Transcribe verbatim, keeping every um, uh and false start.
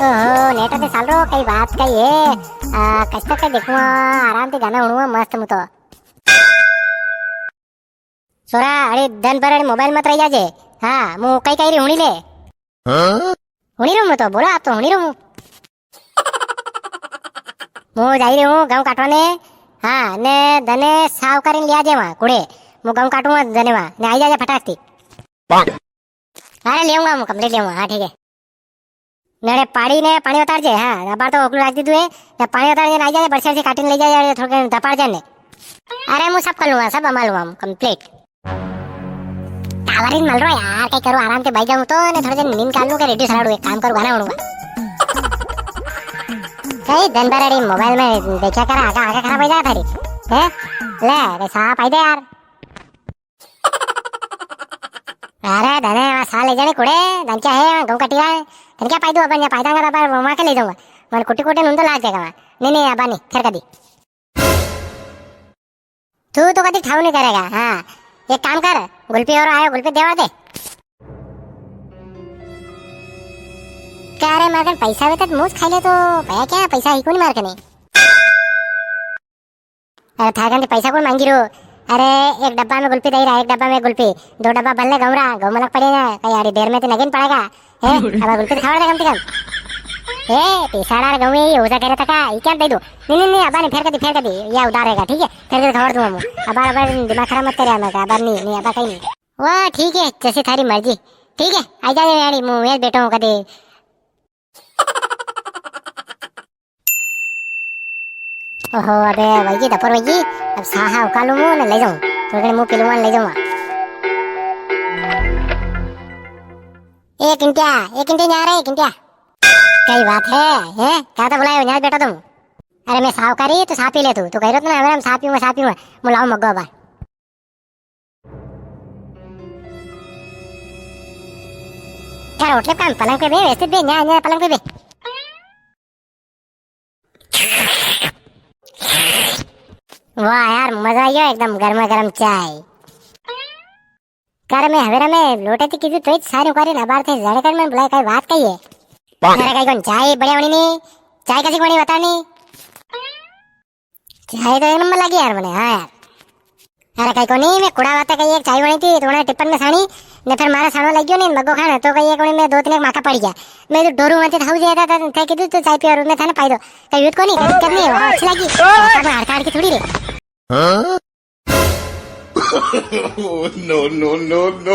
ओहो, नेट तो चाल रो, कई बात कई है। आ, कष्ट के देखूंगा, आराम से गाना हुणूंगा मस्त मु तो। सोरा, अरे दन भर अरे मोबाइल मत रही जाजे। हाँ, मु कई कई री हुणी ले। हाँ? हुणी रो मु तो, बोलो आप तो हुणी रो मु। मु जाई री हूँ गऊं काटवा ने। हाँ, ने दने साव करीन लिया जे वहाँ, कुड़े। मु गऊं काटूंगा दने वहाँ, ने आई जाजे फटाक थी। अरे लेऊंगा मु, complete लेऊंगा, हाँ ठीक है। नड़े पाड़ी ने पाणी उतार जे, हाँ, अबार तो ओकलू राख दीधु है, ने पाणी उतार जे, ने आई जाजे, बरसे से काटी ने ले जाजे, थोड़ा दपाड़ जे ने। अरे, मु सब कर लूंगा, सब हमाल लूंगा मु, complete। टावर ही मल रो यार, कई करूँ, आराम से बैठ जाऊँ तो, ने थोड़े दिन नींद काट लूँ, के रेडियो सलाड़ू, एक काम करूँ, गाना हुणूंगा। कई दिन भर अड़ी मोबाइल में देखा कर, आंखा, आंखा खराब हो जाए थारी। हैं? ले, रे साहब, आई दे यार। अरे धने, वहाँ साल ले जाने कुड़े, धन क्या है, वहाँ गऊं कटी रहा है। धन क्या पाई दो अपन, यहाँ पाई दांगा, बाबा, वहाँ के ले जाऊंगा। मन कुटी कुटी नून तो लाग जाएगा वहाँ। नहीं, नहीं, अबा नहीं, फिर कभी। तू तो कभी ठाऊ नहीं करेगा, हाँ। एक काम कर, गुल्फी और आयो, गुल्फी देवा दे। क्या रे, मारे कन पैसा भी तो मुझ खा ले तो, भैया क्या पैसा ही को नहीं मार के नहीं। अरे थारे कन पैसा कौन मांगी रो? अरे एक डब्बा में गुल्फी दई रहा, एक डब्बा में गुल्फी, दो डब्बा भर ले गमरा, गौ मलक पड़े ना, कई यारी देर में तो नगेन पड़ेगा। हैं? अब गुल्फी तो खावा दे कम से कम। ए, पेसाड़ा गौ में ये उजा करे तका, ये क्या दे दो? नहीं, नहीं, नहीं, अबा नहीं, फेर कर दी, फेर कर दी, या उधार रहेगा, ठीक है? फेर कर खावा दूंगा मु। अबार, अबार दिमाग खराब मत करे हमारा, अबार नहीं, नहीं, अबार कहीं नहीं। वाह, ठीक है, जैसे थारी मर्जी। ठीक है, आ जाओ यारी, मु वेल बैठो हूँ कदे। ओहो, अबे, वही दपर वही, अब साहा उकालू मु ने ले जाऊं, थोड़े घणे मु पिलवा ले जाऊं। ए किंटिया, ए किंटिया, न्या रे, किंटिया। कई बात है, हैं? क्या तो बुलायो, न्या बैठो तुम। अरे मैं साव करी, तू सा पी ले तू, तू कह रहा था ना, मैं सा पीऊंगा, सा पीऊंगा, मु लाऊं मग्गो अबार। क्या रोटले काम पलंग पे बे, वैसे बे, न्या, न्या पलंग पे बे। वाह यार, मजा आयो एकदम गर्मा गर्म चाय। कर मैं हवेरा में लोटे थी कीधु तो सारी उकारी ना बार थे जड़े कर में बुलाए कई बात कही है। अरे कई कौन चाय बढ़िया बनी नी? चाय कैसी बनी बता नी? चाय तो एक नंबर लगी यार मने, हाँ यार। अरे कई कोनी, मैं कुड़ा वाते कई एक चाय बनी थी, तो उन्हें टिप्पन में सानी, ने फिर मारा सानो लग गयो ने, मग्गो खाने, तो कई एक कोनी में दो तीन एक माका पड़ गया। मैं तो डोरू वाते था, जाता था, थे कीधु तो चाय पियो, मैं थाने पाई दो। कई यूथ कोनी, कई दिक्कत नहीं है, अच्छी लगी। माका में हड़का हड़की थोड़ी रे। हाँ? Oh, no, no, no, no।